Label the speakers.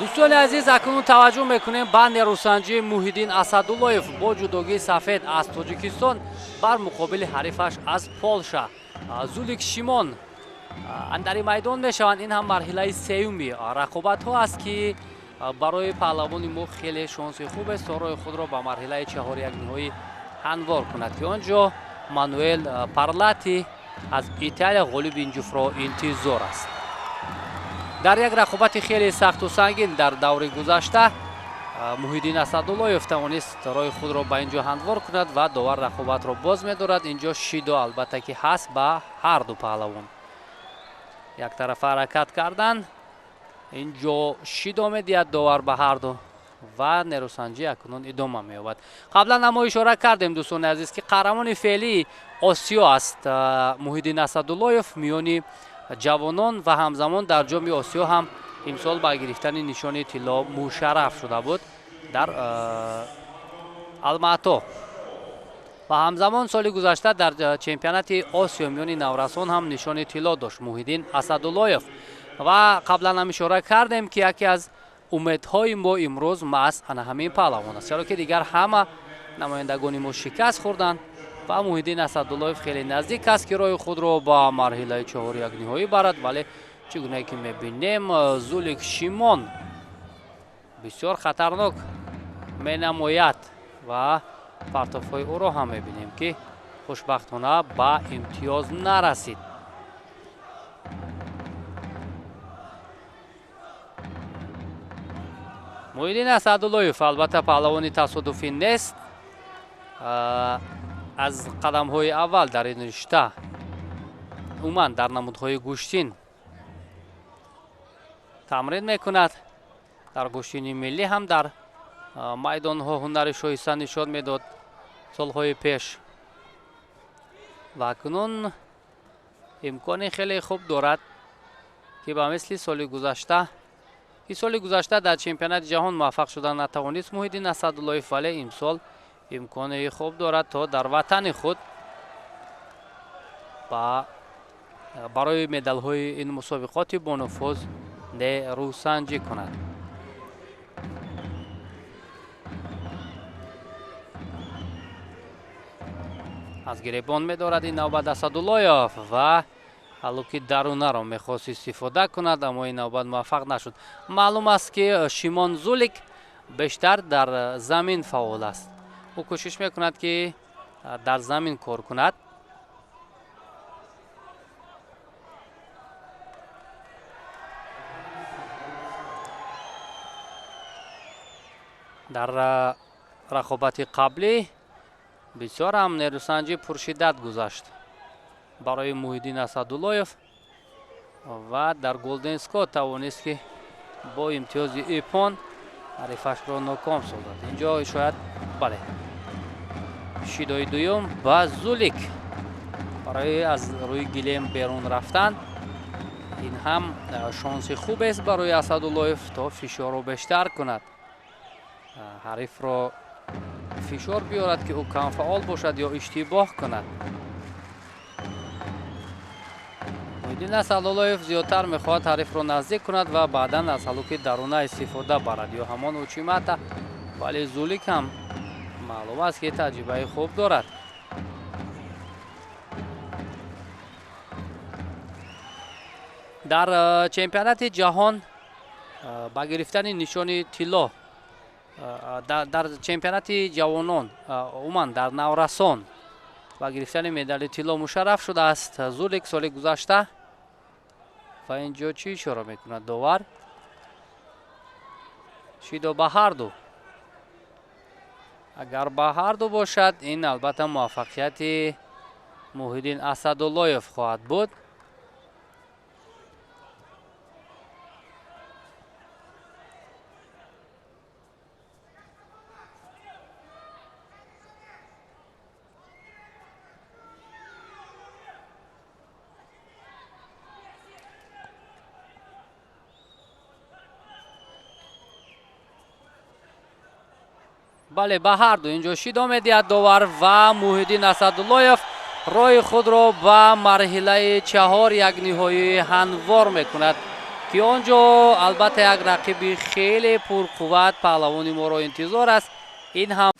Speaker 1: Дӯстони азиз, акнун таваҷҷӯҳ мекунем ба нерӯсанҷии Муҳиддин Асадуллоев бо ҷудогии сафед аз Тоҷикистон бар муқобили ҳарифаш аз Полша Зулик Шимон андари майдон мешаванд. Ин ҳам марҳилаи сеюми рақобатҳо аст, ки барои паҳлавони мо хеле шонси хубест, то роҳи худро ба марҳилаи чаҳорякниҳоӣ ҳамвор кунад, ки он ҷо Мануэл Парлати аз Италия ғолиби ин ҷуфтро интизор аст. Дар як рақобати хеле сахту сангин дар даври гузашта Муҳиддин Асадуллоев тавонист роҳи худро ба ин ҷо ҳамвор кунад ва довар рақобатро боз медорад. Инҷо шидо, албатта, ки ҳаст ба ҳар ду паҳлавон. Яктарафа ҳаракат кардан, инҷо шидо медиҳад довар ба ҳар ду ва нерӯсанҷӣ акнун идома меёбад. Қаблан мо ишора кардем, дӯстони азиз, ки қаҳрамони феълии Осиё аст Муҳиддин Асадуллоев миёни ҷавонон ва ҳамзамон дар Ҷоми Осиё ҳам имсол ба гирифтани нишони тилло мушарраф шуда буд дар Алмато ва ҳамзамон соли гузашта дар чемпионати Осиё миёни наврасон ҳам нишони тилло дошт Муҳиддин Асадуллоев. Ва қаблан ҳам ишора кардем, ки яке аз умедҳои мо имрӯз маҳз ана ҳамин паҳлавон аст, чаро ки дигар ҳама намояндагони мо шикаст хӯрданд ва Муҳиддин Асадуллоев хеле наздик аст, ки роҳи худро ба марҳилаи чаҳорякниҳоӣ барад. Вале чӣ гунае ки мебинем, Зулик Шимон бисёр хатарнок менамояд ва партофҳои ӯро ҳам мебинем, ки хушбахтона ба имтиёз нарасид. Муҳиддин Асадуллоев албатта паҳлавони тасодуфӣ нест. Аз қадамҳои аввал дар ин ришта, умуман дар намудҳои гӯштин тамрин мекунад. Дар гӯштини миллӣ ҳам дар майдонҳо ҳунари шоиста нишон медод солҳои пеш ва акнун имкони хеле хуб дорад, ки ба мисли соли гузашта, ки соли гузашта дар чемпионати ҷаҳон муваффақ шуда натавонист Муҳиддин Асадуллоев, вале имсол имкони хуб дорад, то дар ватани худ барои медалҳои ин мусобиқоти бонуфуз нерӯсанҷӣ кунад. Аз гиребон медорад ин навбат Асадуллоев ва ҳалуки дарунаро мехост истифода кунад, аммо ин навбат муваффақ нашуд. Маълум аст, ки Шимон Зулик бештар дар замин фаъол аст. Ӯ кӯшиш мекунад, ки дар замин кор кунад. Дар рақобати қаблӣ бисёр ҳам нерӯсанҷӣ пуршиддат гузашт барои Муҳиддин Асадуллоев ва дар Голден Скот тавонист, ки бо имтиёзи иппон ҳарифашро ноком созад. Инҷо шояд, бале, шидои дуюм ба Зулик барои аз рӯи гилем берун рафтан. Ин ҳам шонси хубест барои Асадуллоев, то фишорро бештар кунад, ҳарифро фишор биёрад, ки ӯ камфаъол бошад ё иштибоҳ кунад. Муҳиддин Асадуллоев зиёдтар мехоҳад ҳарифро наздик кунад ва баъдан аз ҳалуки даруна истифода барад ё ҳамон учимата, вале Зулик ҳам маълум аст, ки таҷрибаи хуб дорад. Дар чемпионати ҷаҳон ба гирифтани нишони тилло, дар чемпионати ҷавонон, умуман дар наврасон ба гирифтани медали тилло мушарраф шудааст Зулик соли гузашта. Ва ин ҷо чӣ ишора мекунад довар? Шидо ба ҳар ду. Агар ба ҳар ду бошад, ин албатта муваффақияти Муҳиддин Асадуллоев хоҳад буд. Бале, ба ҳар ду инҷо шидо медиҳад довар ва Муҳиддин Асадуллоев роҳи худро ба марҳилаи чаҳор як ниҳоӣ ҳамвор мекунад, Ки он ҷо албатта як рақиби хеле пурқувват паҳлавони моро интизор аст. Ин ҳам